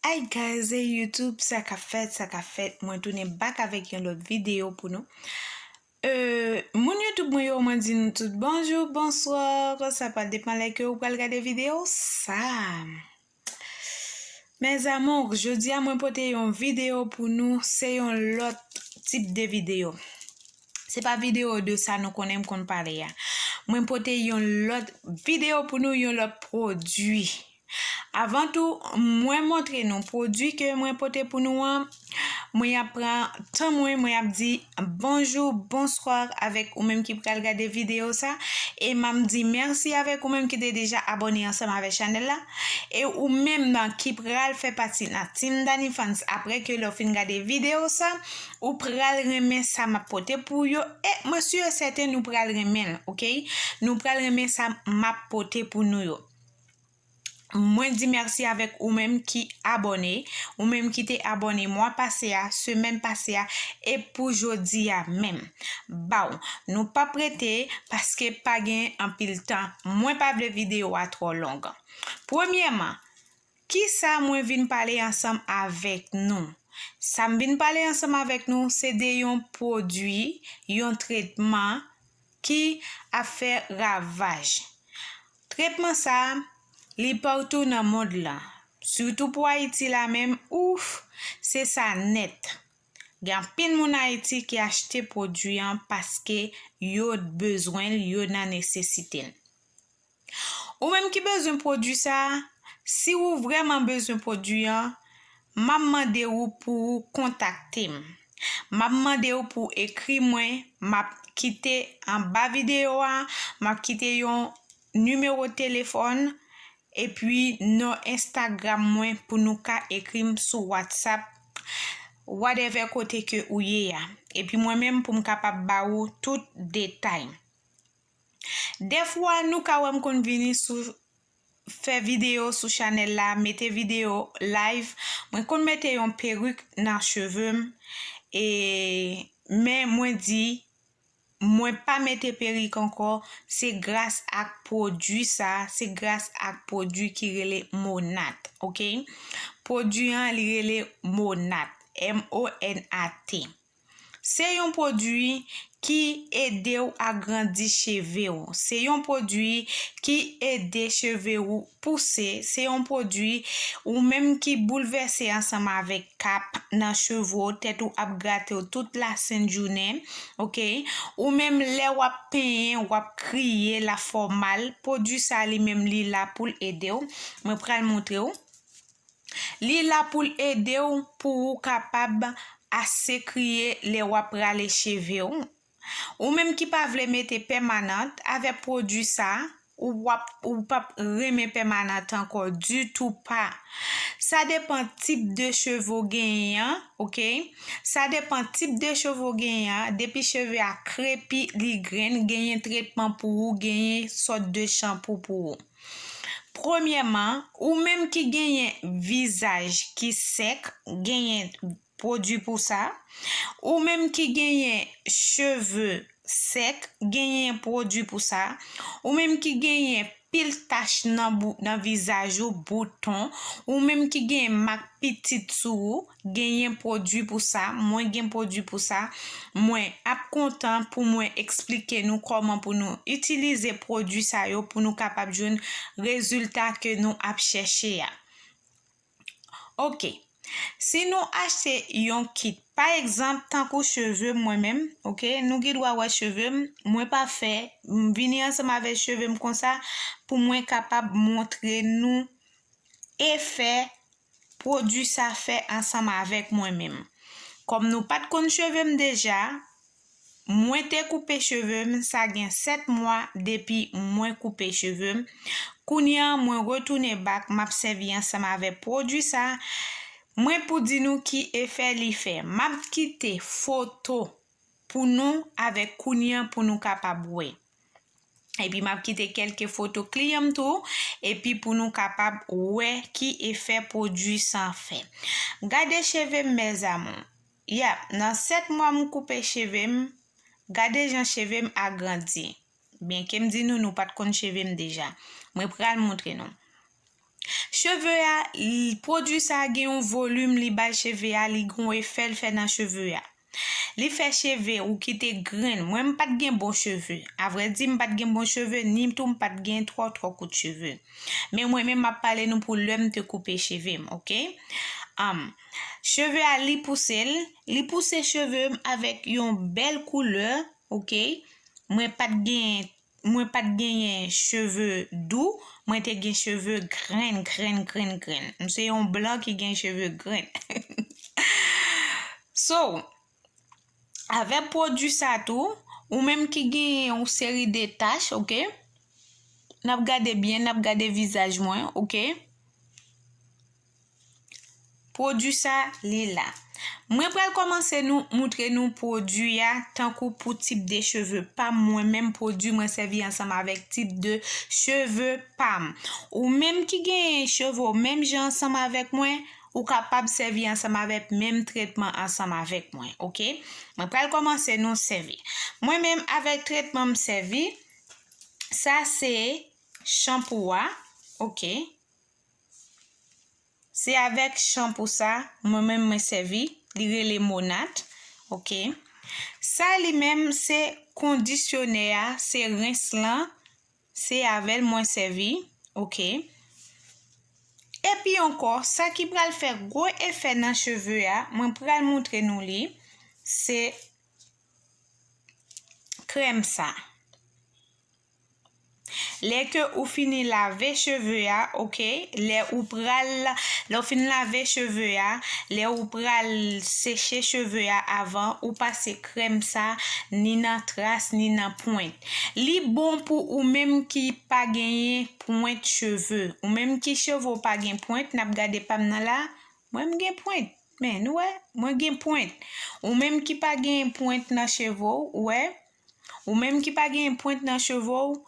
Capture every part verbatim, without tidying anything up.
Hi guys, hey YouTube, sa k ap fèt, sa k ap fèt? Mwen tounen back avèk yon lòt videyo pou nou. Euh, moun YouTube mwen yo, mwen di nou tout bonjou, bonswa, sa pral depann lè ke ou pral gade videyo sa. Mes amours, jodi a mwen pote yon videyo pou nou, se yon lòt tip de videyo. Se pa videyo de sa nou konnen m konn pale a. Mwen pote yon lòt videyo pou nou, yon lòt pwodui. Avan tou, mwen montre nou pwodui ke mwen pote pou nou an. Mwen ap pran tan mwen, mwen ap di bonjou, bonswa avèk ou menm ki pral gade videyo sa. E m ap di mèsi avèk ou menm ki te deja abòne ansanm avèk chanèl la. E ou menm nan ki pral fè pati nan Team Dany Fans apre ke lè w fin gade videyo sa, ou pral renmen sa m ap pote pou yo. E mwen si e sèten nou pral renmen l, oke? Nou pral renmen sa m ap pote pou nou yo. Mwen di mèsi avèk ou menm ki abòne, ou menm ki te abòne mwa pase a, semèn pase a, e pou jodi a menm. Baw, nou p ap rete paske pa gen anpil tan. Mwen pa vle videyo a twò long. Premyèman, kisa mwen vin pale ansanm avèk nou? Sa m vin pale ansanm avèk nou, se de yon pwodui, yon tretman ki ap fè ravaj. Tretman sa a, li patou nan mond lan. Sitou pou Ayiti la menm, ouf, se sa nèt. Gen anpil moun Ayiti ki achte pwodui an paske yo bezwen l, yo nan nesesite l. Ou menm ki bezwen pwodui sa a, si ou vrèman bezwen pwodui an, m ap mande ou pou ou kontakte m. M ap mande ou pou ekri mwen, m ap kite anba videyo a, m ap kite yon nimewo telefòn, epi non Instagram mwen pou nou ka ekri m sou WhatsApp, whatever kote ke ou ye a. Epi mwen menm pou m kapab ba ou tout detay. Dèfwa, nou ka wè m konn vini sou, fè videyo sou chanèl la, mete videyo live. Mwen konn mete yon perik nan cheve m, e, men mwen di, mwen pa mete perik ankò, se gras ak pwodui sa, se gras ak pwodui ki rele Monat, oke? Pwodui an, li rele Monat, M O N A T. Se yon pwodui ki ede w agrandi cheve w. Se yon pwodui ki ede cheve w pouse. Se yon pwodui ou menm ki boulvèse ansanm avèk kap nan cheve w, tèt ou ap grate w tout lasent jounen, oke? Ou menm lè w ap penyen, w ap kriye, l ap fè w mal, pwodui sa li menm li la pou l ede w. Mwen pral montre w. Li la pou l ede w pou ou kapab ase kriye lè w ap rale cheve w. Ou menm ki pa vle mete pèmanant, avèk pwodui sa, ou w ap, ou p ap renmen pèmanant ankò ditou pa. Sa depann tip de cheve w genyen an, oke? Sa depann tip de cheve w genyen an, depi cheve a krepi, li grenn, genyen tretman pou ou, genyen sòt de chanpou pou ou. Premyèman, ou menm ki genyen vizaj ki sèk, genyen pwodui pou sa. Ou menm ki genyen cheve sèk, genyen pwodui pou sa. Ou menm ki genyen pil tach nan bou-, nan vizaj ou, bouton. Ou menm ki genyen mak pitit sou ou, genyen pwodui pou sa. Mwen gen pwodui pou sa. Mwen ap kontan pou mwen eksplike nou kòman pou nou itilize pwodui sa yo pou nou kapab jwenn rezilta ke nou ap chèche a. Oke. Si nou achte yon kit, pa egzanp, tankou cheve m mwen menm, oke, nou gen dwa wè cheve m, mwen pa fè, m vini ansanm avèk cheve m konsa pou mwen kapab montre nou efè pwodui sa fè ansanm avèk mwen menm. Kòm nou pa t konn cheve m deja, mwen te koupe cheve m, sa gen sèt mwa depi mwen koupe cheve m. Kounye a, mwen retounen back, m ap sèvi ansanm avèk pwodui sa. Mwen pou di nou ki efè li fè. M ap kite foto pou nou avèk kounye a pou nou kapab wè. Epi m ap kite kèlke foto kliyan m tou, epi pou nou kapab wè ki efè pwodui sa fè. Gade cheve m, mes amours. Ya, nan sèt mwa m koupe cheve m, gade jan cheve m agrandi. Byenke m di nou, nou pa t konn cheve m deja. Mwen pral montre nou. Cheve a, l- pwodui sa a gen yon volim li bay cheve a, li gen yon efè l fè nan cheve a. Li fè cheve ou kite grenn. Mwen, m pa t gen bon cheve. Avrèdi, m pa t gen bon cheve, ni tou m pa t gen twò, twò kout cheve. Men mwen menm, m ap pale nou pou lè m te koupe cheve m, oke? Am, cheve a, li pouse l, li pouse cheve m avèk yon bèl koulè, oke? Mwen pa t gen, mwen pa t genyen cheve dou, mwen te gen cheve grenn, grenn, grenn, grenn. M se yon blan ki gen cheve grenn. So, avèk pwodui sa tou, ou menm ki gen yon seri de tach, oke? N ap gade byen, n ap gade vizaj mwen, oke? Pwodui sa, li la. Mwen pral kòmanse nou moutre nou pwodui a tankou pou tip de cheve pa m. Mwen menm pwodui mwen sèvi ansanm avèk tip de cheve pa m. Ou menm ki genyen cheve w menm jan ansanm avèk mwen, ou kapab sèvi ansanm avèk menm tretman ansanm avèk mwen, oke? Mwen pral kòmanse nou sèvi. Mwen menm avèk tretman m sèvi, sa se chanpou a, oke? Se avèk chanpou sa, mwen menm mwen sèvi, li rele Monat, oke? Sa li menm se kondisyonè a, se rens lan, se avè l mwen sèvi, oke? Epi ankò, sa ki pral fè gwo efè nan cheve a, mwen pral moutre nou li, se krèm sa. Lè ke ou fini lave cheve a, oke, lè ou pral, lè ou fin lave cheve a, lè ou pral seche cheve a avan, ou pase krèm sa, ni nan tras, ni nan pwent. Li bon pou ou menm ki pa genyen pwent cheve. Ou menm ki cheve w pa gen pwent, n ap gade pa m nan la, mwen m gen pwent. Men, nou wè, mwen gen pwent. Ou menm ki pa gen pwent nan cheve w, ou wè, ou menm ki pa gen pwent nan cheve w,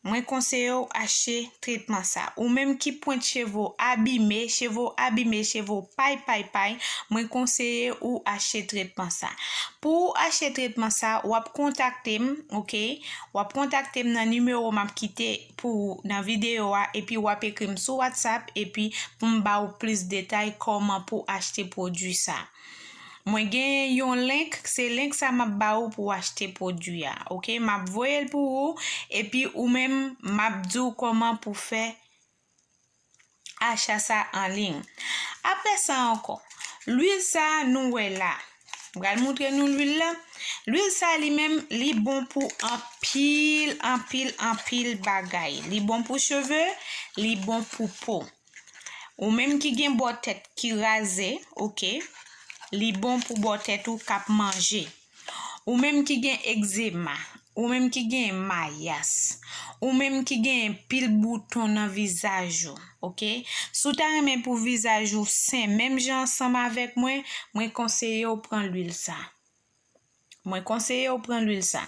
mwen konseye w achte tretman sa. Ou menm ki pwent cheve w abime, cheve w abime, cheve w pay, pay, pay, mwen konseye ou achte tretman sa. Pou w achte tretman sa, w ap kontakte m, oke? W ap kontakte m nan nimewo m ap kite pou ou nan videyo a, epi w ap ekri m sou WhatsApp, epi pou m ba ou plis detay kòman pou achte pwodui sa. Mwen gen yon link, se link sa m ap ba ou pou w achte pwodui a, oke? M ap voye l pou ou, epi ou menm, m ap di w kòman pou fè acha sa an liy. Apre sa ankò, lwil sa nou wè la, m pral moutre nou lwil la. Lwil sa li menm, li bon pou anpil, anpil, anpil bagay. Li bon pou cheve, li bon pou po. Ou menm ki gen bò tèt ki raze, oke, li bon pou bò tèt ou k ap manje. Ou menm ki gen egzema, ou menm ki gen mayas, ou menm ki gen pil bouton nan vizaj ou, oke? Si w ta renmen pou vizaj ou sen menm jan ansanm avèk mwen, mwen konseye w pran lwil sa. Mwen konseye w pran lwil sa.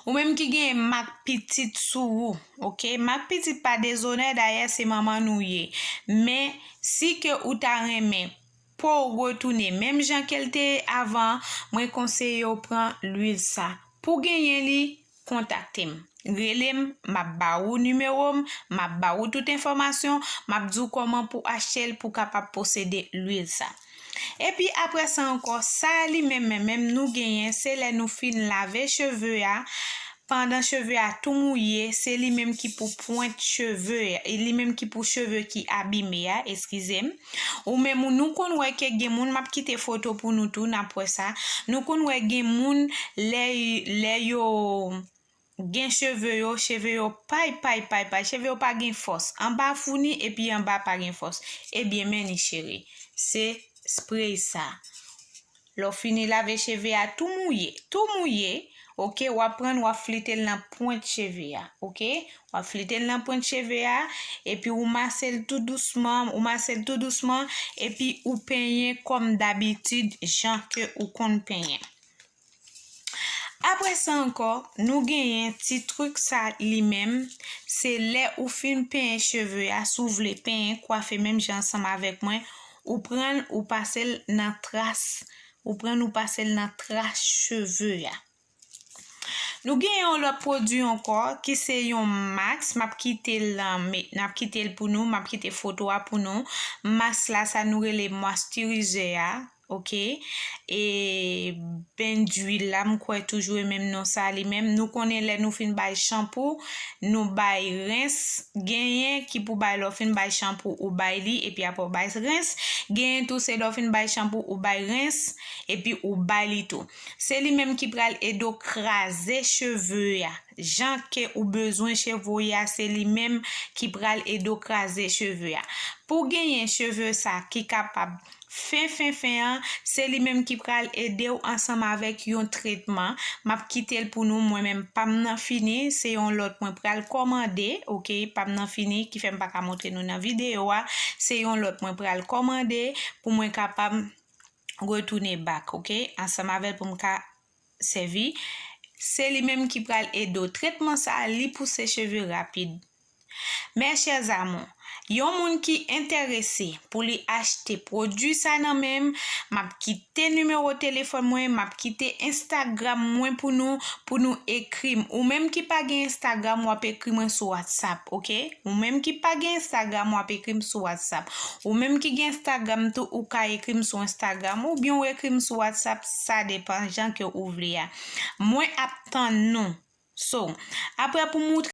Ou menm ki gen mak pitit sou ou, oke? Mak pitit pa dezonè, dayè se manman nou ye. Men, si ke ou ta renmen po w retounen menm jan ke l te ye avan, mwen konseye w pran lwil sa. Pou genyen li, kontakte m. Rele m, m ap ba ou nimewo m, m ap ba ou tout enfòmasyon, m ap di w kòman pou achte l pou w kapab posede lwil sa. Epi apre sa ankò, sa li menm, menm, menm nou genyen, se lè nou fin lave cheve a, pandan cheve a tou mouye, se li menm ki pou pwent cheve, li menm ki pou cheve ki abime a, eskize m. Ou menm, ou, nou konn wè ke gen moun, m ap kite foto pou nou tou, n ap wè sa. Nou konn wè gen moun, lè, lè yo gen cheve yo, cheve yo pay, pay, pay, pay, cheve yo pa gen fòs. Anba founi, epi anba pa gen fòs. Ebyen, men ni cheri, se spray sa. Lè w fini lave cheve a, tou mouye, tou mouye, oke, w ap pran l, w ap flite l nan pwent cheve a, oke? W ap flite l nan pwent cheve a, epi ou mase l tou dousman, ou mase l tou dousman, epi ou penyen kòm dabitid, jan ke ou konn penyen. Apre sa ankò, nou genyen ti trik sa li menm, se lè ou fin penyen cheve a, si w vle penyen, kwafe menm jan ansanm avèk mwen, ou pran l, ou pase l nan tras, ou pran l, ou pase l nan tras cheve a. Nou gen yon lòt pwodui ankò ki se yon mask, m ap kite l, m ap kite l pou nou, m ap kite foto a pou nou. Mask la, sa nou rele moisturizè a, oke? E ben dwil la, m kwè toujou e menm non sa li menm. Nou konnen lè nou fin bay chanpou, nou bay rens, genyen ki pou bay lè w fin bay chanpou ou bay li, epi apre w bay rens. Genyen tou se lè w fin bay chanpou ou bay rens, epi ou bay li tou. Se li menm ki pral ede w kraze cheve a. Jan ke ou bezwen cheve w ye a, se li menm ki pral ede w kraze cheve a. Pou w genyen cheve sa ki kapab fen, fen, fen an, se li menm ki pral ede w ansanm avèk yon tretman. M ap kite l pou nou, mwen menm pa m nan fini, se yon lòt mwen pral kòmande, oke, pa m nan fini, ki fè m pa ka montre nou nan videyo a, se yon lòt mwen pral kòmande pou mwen kapab retounen back, oke, ansanm avè l pou m ka sèvi. Se li menm ki pral ede w. Tretman sa a, li pouse cheve rapid. Mes chers amours, yon moun ki enterese pou li achte pwodui sa nan men m, m ap kite nimewo telefòn mwen, m ap kite Instagram mwen pou nou, pou nou ekri m. Ou menm ki pa gen Instagram, w ap ekri mwen sou WhatsApp, oke? Ou menm ki pa gen Instagram, w ap ekri m sou WhatsApp. Ou menm ki gen Instagram tou, ou ka ekri m sou Instagram oubyen w ekri m sou WhatsApp, sa depann jan ke ou vle a. Mwen ap tann nou. So, apre pou moutre